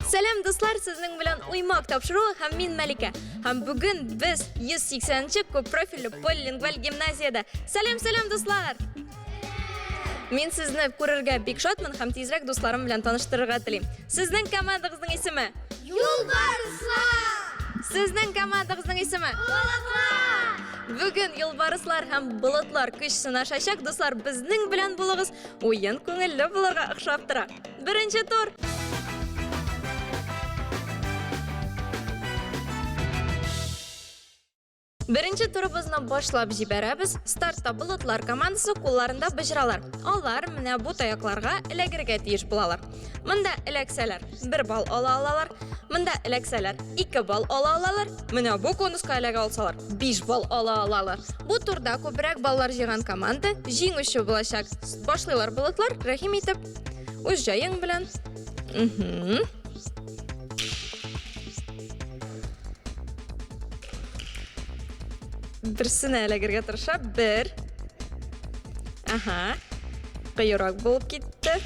Сәлам, дуслар, сезнең белән Уймак тапшыруы һәм мин Мәликә. Һәм бүген без 180 нче күп профильле полилингваль гимназиядә. Сәлам, сәлам, дуслар! Мин сезне күрергә бик шатмын һәм тизрәк дусларым белән таныштырырга телим. Сезнең командагызның исеме? Юлбарыслар! Сезнең командагызның исеме? Болытлар! Бүген юлбарыслар һәм болытлар көч сынашачак. Дуслар, безнең белән булыгыз. Уен күңелле булырга охшап тора. Беренче тур. Беренче турыбызны башлап җибәрәбез. Стартта болытлар командасы кулларында боҗралар. Алар менә бу таякларга эләгергә тиеш булалар. Монда эләксәләр, бер балл ала алалар. Монда эләксәләр, ике балл ала алалар. Менә бу конуска эләгә алсалар, 5 балл ала алалар. Бу турда күбрәк баллар җыйган команда җиңүче булачак. Башлыйлар болытлар, рәхим итеп, үз җаең белән. Угу. Берсенә эләгергә тырыша. Бер. Ага. Кыюрак булып китте.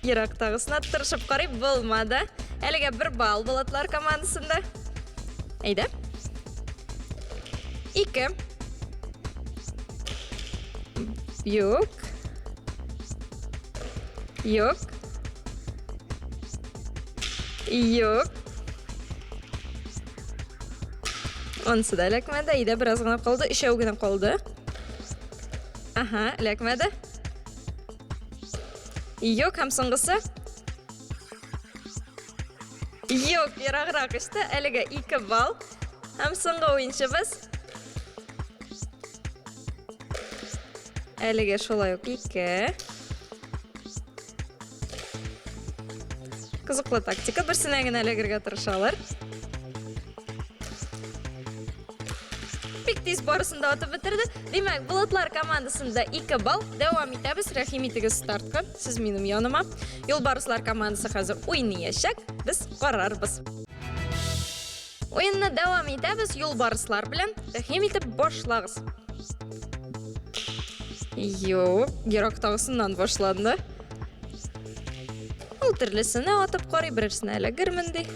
Ерактагысына тырышып карый булмады. Әлегә бер балл болытлар командасында. Әйдә. Ике. Юк. Юк. Юк. Анысы да эләкмәде. Әйдә, бераз гына калды. Өчәү генә калды. Ага, эләкмәде. Юк, һәм соңгысы. Юк, ераграк очты. Әлегә 2 балл. Һәм соңгы уенчыбыз. Әлегә шулай ук 2. Кызыклы тактика. Берсенә генә эләгергә тырышалар. Бик тиз барысын да атып бетерде. Димәк, болытлар командасында 2 балл. Дәвам итәбез. Рәхим итегез стартка. Сез минем яныма. Юлбарыслар командасы хәзер уйнаячак. Без карарбыз. Уенны дәвам итәбез юлбарыслар белән. Рәхим итеп башлагыз. Юк, ерактагысыннан башланды. Ул төрлесенә атып карый, берәрсенә эләгермен ди.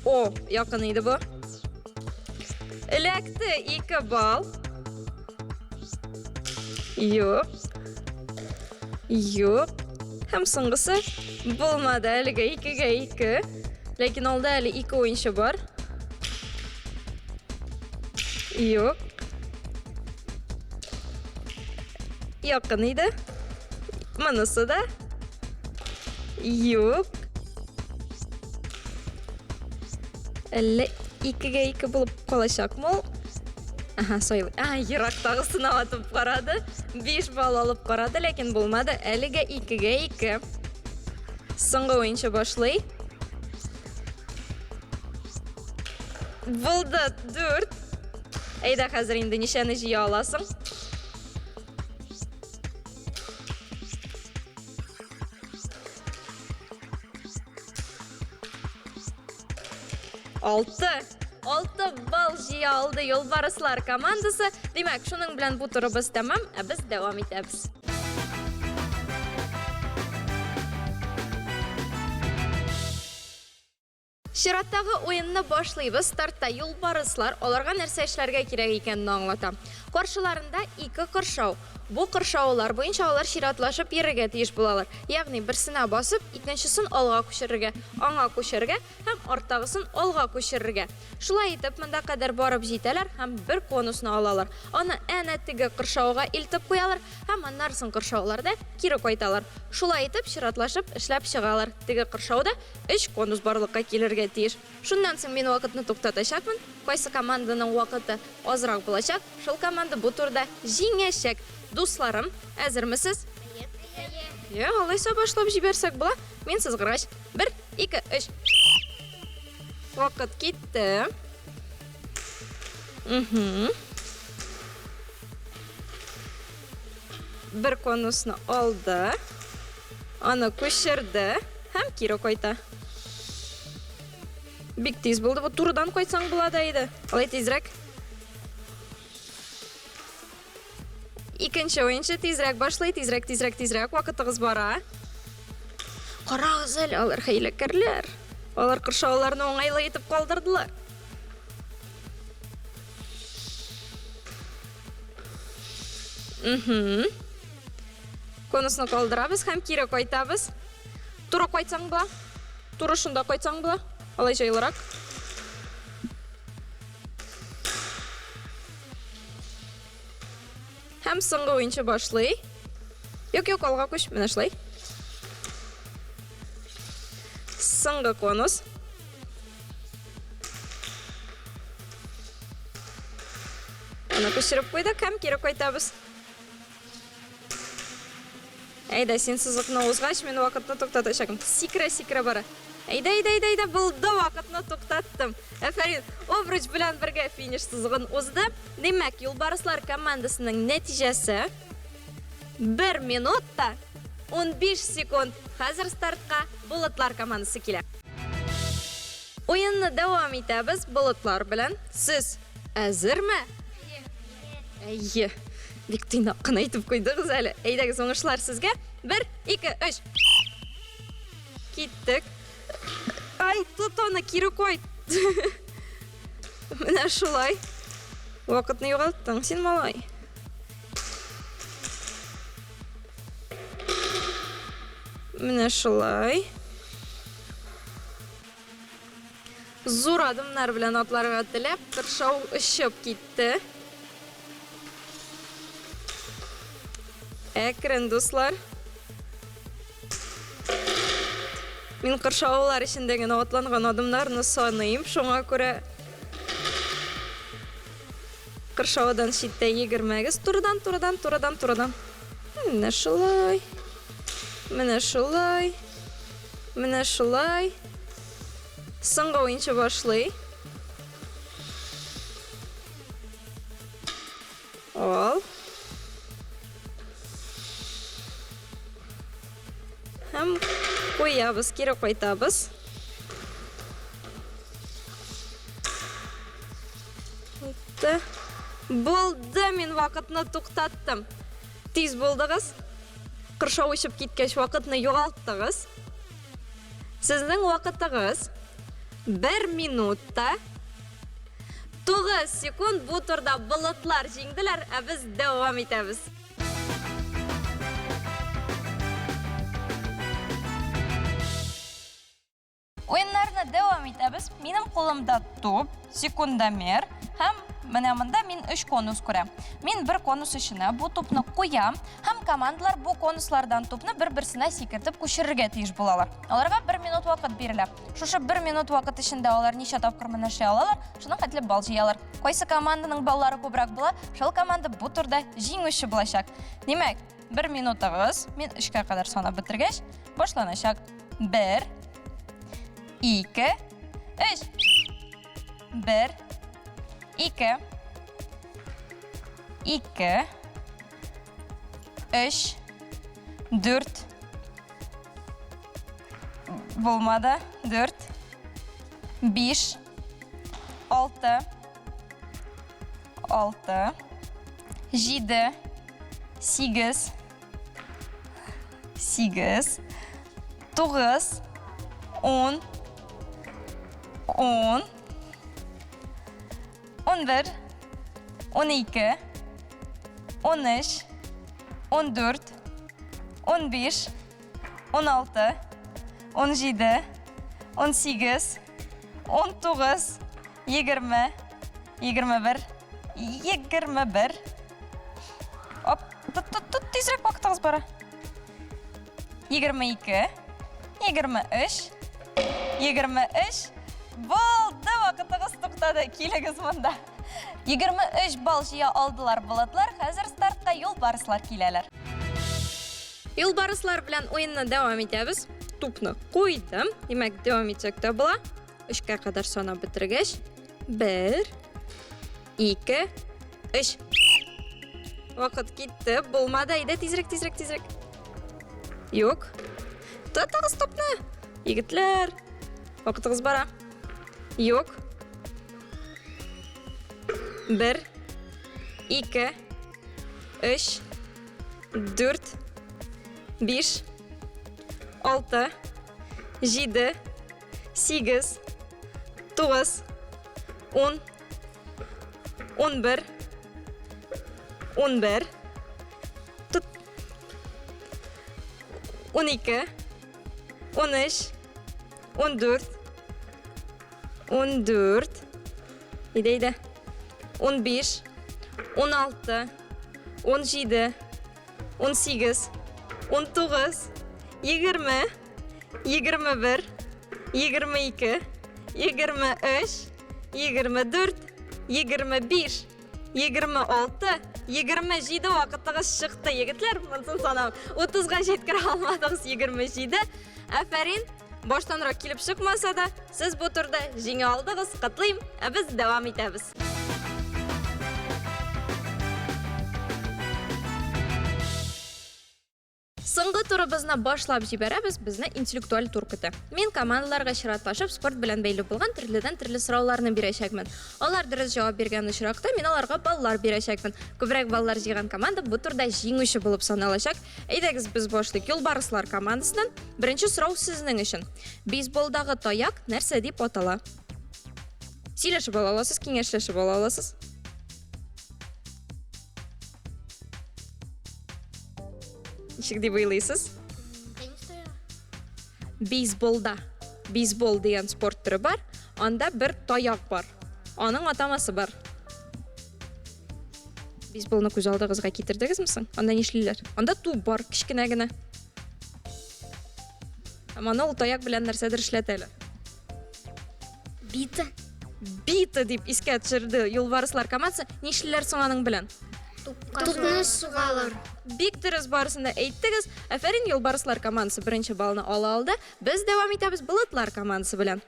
О, якын иде бу. Эләкте, 2 балл. Юк. Юк. Һәм соңгысы булмады әлегә 2-гә 2. Ләкин алда әле 2 уенчы бар. Юк. Якын иде. Монысы да. Юк. Әллә икегә ике булып калачакмы ул? Ага, сайлый. А, ерактагысына атып карады. 5 балл алып карады, ләкин булмады. Әлегә икегә ике. Соңгы уенчы башлый. Булды, 4. Әйдә, хәзер инде ничәне җыя аласың? Алты. Алты балл җыя алды Юлбарыслар командасы. Димәк, шуның белән бу турыбыз тәмам, ә без дәвам итәбез. Чираттагы уенны башлыйбыз. Стартта юлбарыслар аларга нәрсә эшләргә кирәк икәнен аңлата. Каршыларында ике кыршау. Бу кыршаулар буенча алар чиратлашып йөрергә тиеш булалар. Ягъни берсенә басып, икенчесен алга күчерергә, аңа күчәргә һәм арттагысын алга күчерергә. Шулай итеп, монда кадәр барып җитәләр һәм бер конусны алалар. Аны әнә теге кыршауга илтеп куялар һәм аннары соң кыршауларда кире кайталар. Шулай итеп, чиратлашып эшләп чыгалар. Теге кыршауда Өч конус барлыкка килергә тиеш. Шуннан соң мин вакытны туктатачакмын. Кайсы команданың вакыты азрак булачак, шул команда бу турда җиңәчәк. Дусларым, әзермесез? Әйе. Әйе, алайса башлап җибәрсәк була. Мин сызгыргач. Бер, ике, өч. Вакыт китте. Угу. Бер конусны алды. Аны күчерде һәм кире кайта. Бик тиз булды. Бу турыдан кайтсаң була да иде. Алай тизрәк. Икенче уенчы тизрәк башлый, тизрәк, тизрәк, тизрәк. Вакытыгыз бара. Карагыз әле, алар хәйләкәрләр. Алар кыршауларны уңайлы итеп калдырдылар. Угу. Конусны калдырабыз һәм кире кайтабыз. Туры кайтсаң була. Туры шунда кайтсаң була. Алай җайлырак. Һәм соңгы уенчы башлый. Юк, юк, алга күч, менә шулай. Соңгы конус. Аны күчереп куйдык һәм кире кайтабыз. Әйдә, син сызыкны узгач, мин вакытны туктатачакмын. Сикерә-сикерә бара. Әйдә, әйдә, әйдә, әйдә, булды, вакытны туктаттым. Афәрин, обруч белән бергә финиш сызыгын узды. Димәк, Юлбарыслар командасының нәтиҗәсе 1 минут та 15 секунд. Хәзер стартка Болытлар командасы килә. Уенны дәвам итәбез Болытлар белән. Сез әзерме? Әйе. Бик тыйнак кына әйтеп куйдыгыз әле. Әйдәгез, уңышлар сезгә. Бер, ике, өч. Киттек. Ай, тот аны, кире кайт. Менә шулай. Вакытны югалттың син, малай. Менә шулай. Зур адымнар белән атларга теләп, кыршау очып китте. Әкрен, дуслар. Мин кыршаулар эчендә генә атланган адымнарны саныйм, шуңа күрә кыршаудан читтә йөгермәгез. Турыдан, турыдан, турыдан, турыдан. Менә шулай. Менә шулай. Менә шулай. Соңгы уенчы башлый. Ал. Һәм куябыз, кире кайтабыз. Булды. Булды, мин вакытны туктаттым. Тиз булдыгыз. Кыршау очып киткәч, вакытны югалттыгыз. Сезнең вакытыгыз 1 минутта 9 секунд. Бу турда болытлар җиңделәр, ә без дәвам итәбез. Уеннарны дәвам итәбез. Минем кулымда туп, секундомер һәм менә монда мин өч конус күрәм. Мин бер конус эченә бу тупны куям һәм командалар бу конуслардан тупны бер-берсенә сикертеп күчерергә тиеш булалар. Аларга бер минут вакыт бирелә. Шушы бер минут вакыт эчендә алар ничә тапкыр моны эшли алалар, шуның хәтле балл җыялар. Кайсы команданың баллары күбрәк була, шул команда бу турда җиңүче булачак. Димәк, бер минутыгыз, мин өчкә кадәр санап бетергәч, башланачак. Бер, ике, өч. Бер, ике, ике, өч, дүрт. Булмады. Дүрт, биш, алты, алты, җиде, сигез, Сигез, тугыз, ун, ун, унбер, унике, унөч, ундүрт, унбиш, уналты, унҗиде, унсигез, унтугыз, егерме, 21, 21. Оп, тот, тот, тот, тизрәк вакытыгыз бара. 22, 23, 23. Булды, вакытыгыз туктады. Килегез монда. 23 балл җыя алдылар болытлар. Хәзер стартка юлбарыслар киләләр. Юлбарыслар белән уенны дәвам итәбез. Тупны куйдым. Димәк, дәвам итсәк тә була. Өчкә кадәр санап бетергәч, бер, ике, өч. Вакыт китте, булмады. Әйдә, тизрәк, тизрәк, тизрәк. Юк. Тотыгыз тупны. Егетләр, вакытыгыз бара. Юк. Бер, ике, өч, дүрт, биш, алты, җиде, Сигез, тугыз, ун, 11, 11, тот, 12, 13, 14, 14, әйдә, әйдә, 15, 16, 17, 18, 19, 20, 21, 22, 23, 24, 25, 26, 27 вакытыгыз чыкты, егетләр. Монысын санап 30-га җиткерә алмадыгыз, 27. Афәрин! Баштанрак килеп чыкмаса да, сез бу турда җиңә алдыгыз. Котлыйм, ә без дәвам итәбез. Соңгы турыбызны башлап җибәрәбез, безне интеллектуаль тур көтә. Мин командаларга чиратлашып спорт белән бәйле булган төрледән-төрле сорауларны бирәчәкмен. Алар дөрес җавап биргән очракта мин аларга баллар бирәчәкмен. Күбрәк баллар җыйган команда бу турда җиңүче булып саналачак. Әйдәгез, без башлыйк Юлбарыслар командасыннан. Беренче сорау сезнең өчен. Бейсболдагы таяк нәрсә дип атала? Сөйләшеп ала аласыз, киңәшләшеп ала аласыз. Ничек дип уйлыйсыз? Бейсболда. Бейсбол дигән спорт төре бар. Анда бер таяк бар. Аның атамасы бар. Бейсболны күз алдыгызга китердегезме соң? Анда нишлиләр? Анда туп бар, кечкенә генә. Һәм аны ул таяк белән нәрсәдер эшләтәләр. Бита. Бита дип искә төшерде юлбарыслар командасы. Нишлиләр соң аның белән? Тупны сугалар. Бик дөрес барысын да әйттегез. Афәрин, юлбарыслар командасы беренче баллны ала алды. Без дәвам итәбез болытлар командасы белән.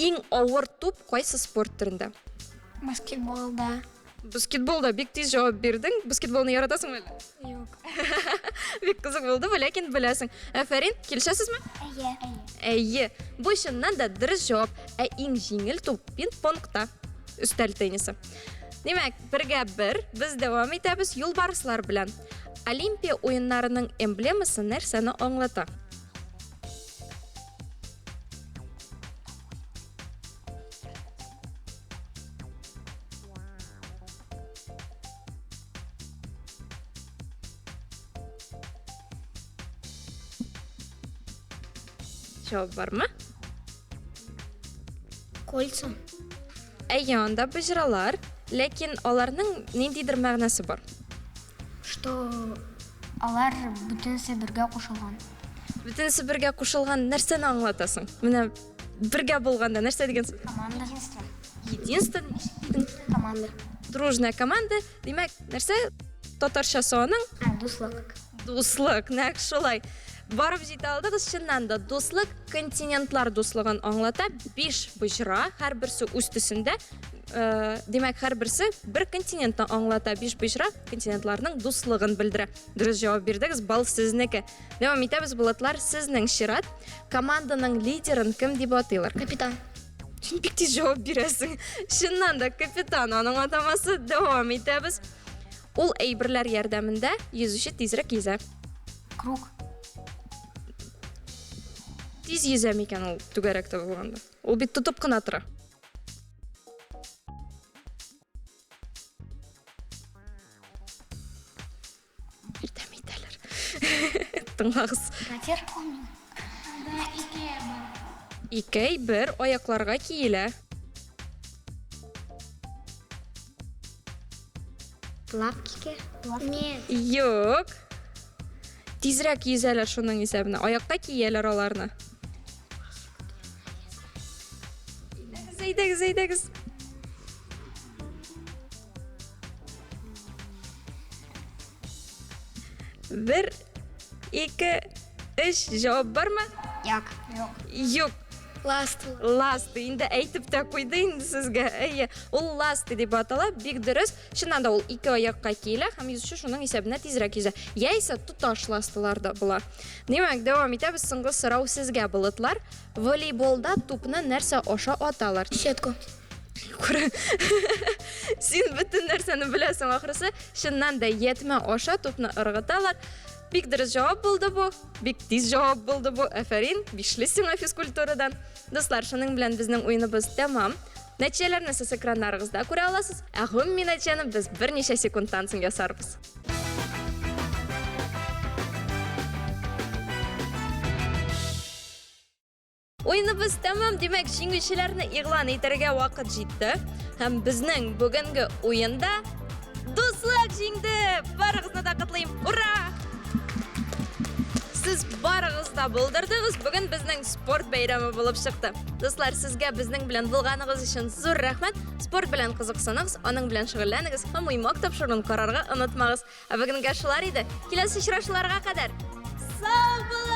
Иң авыр туп кайсы спорт төрендә? Баскетболда. Баскетболда бик тиз җавап бирдең. Баскетболны яратасыңмы әллә? Юк. Бик кызык булды бу, ләкин беләсең. Афәрин, килешәсезме? Әйе. Әйе. Бу чыннан да дөрес җавап. Ә иң җиңел туп пинг-понгта. Өстәл теннисы. Димәк, бергә бер без дәвам итәбез юлбарыслар белән. Олимпия уеннарының эмблемасы нәрсәне аңлата? Җавап бармы? Кольца. Әйе, анда боҗралар, ләкин аларның ниндидер мәгънәсе бар. Что алар бөтенесе бергә кушылган. Бөтенесе бергә кушылган нәрсәне аңлатасың? Менә бергә булганда нәрсә дигән сүз? Команда. Единство. Единство дидең? Команда. Дружная команда. Димәк, нәрсә татарчасы аның? А, дуслык. Дуслык, нәкъ шулай. Барып җитә алдыгыз, чыннан да дуслык континентлар дуслыгын аңлата. Биш боҗра, һәрберсе үз төсендә. Э, димәк, һәрберсе бер континентны аңлата. Биш боҗра континентларның дуслыгын белдерә. Дөрес җавап бирдегез, балл сезнеке. Дәвам итәбез, Булатлар, сезнең чират. Команданың лидерын кем дип атыйлар? Капитан. Син бик тиз җавап бирәсең. Чыннан да капитан, аның атамасы. Дәвам итәбез. Ул әйберләр ярдәмендә йөзүче тизрәк йөзә. Круг. Тиз йөзә микән ул түгәрәктә булганда? Ул бит тотып кына тора. Ярдәм итәләр. Тыңлагыз. Катер. Ике әйбер аякларга киелә. Плавкиге? Нет. Юк. Тизрәк йөзәләр шуның исәбенә. Аякка кияләр аларны. Әйдәгез, әйдәгез, әйдәгез. Бер, ике, өч. Җавап бармы? Юк. Юк. Юк. Ласты. Ласты. Инде әйтеп тә куйды инде сезгә. Әйе, ул ласты дип атала. Бик дөрес. Чыннан да ул ике аякка киелә һәм йөзүче шуның исәбенә тизрәк йөзә. Яисә тоташ ластылар да була. Димәк, дәвам итәбез. Соңгы сорау сезгә, болытлар. Волейболда тупны нәрсә аша аталар? Сетку. Күрә. Син бөтен нәрсәне беләсең ахрысы. Чыннан да ятьмә аша тупны ыргыталар. Бик дөрес җавап булды бу. Бик тиз җавап булды бу. Афәрин, бишле сиңа физкультурадан. Дуслар, шуның белән безнең уеныбыз тәмам. Нәтиҗәләрне сез экраннарыгызда күрә аласыз, ә гомуми нәтиҗәне без берничә секундтан соң ясарбыз. Уеныбыз тәмам, димәк, җиңүчеләрне игълан итәргә вакыт җитте. Һәм безнең бүгенге уенда Дуслык җиңде! Барыгызны да котлыйм! Ура! Сез барыгыз да булдырдыгыз. Бүген безнең спорт бәйрәме булып чыкты. Дуслар, сезгә безнең белән булганыгыз өчен зур рәхмәт. Спорт белән кызыксыныгыз, аның белән шөгыльләнегез һәм уймак тапшыруын карарга онытмагыз. Ә бүгенгә шулар иде. Киләсе очрашуларга кадәр. Сау булыгыз!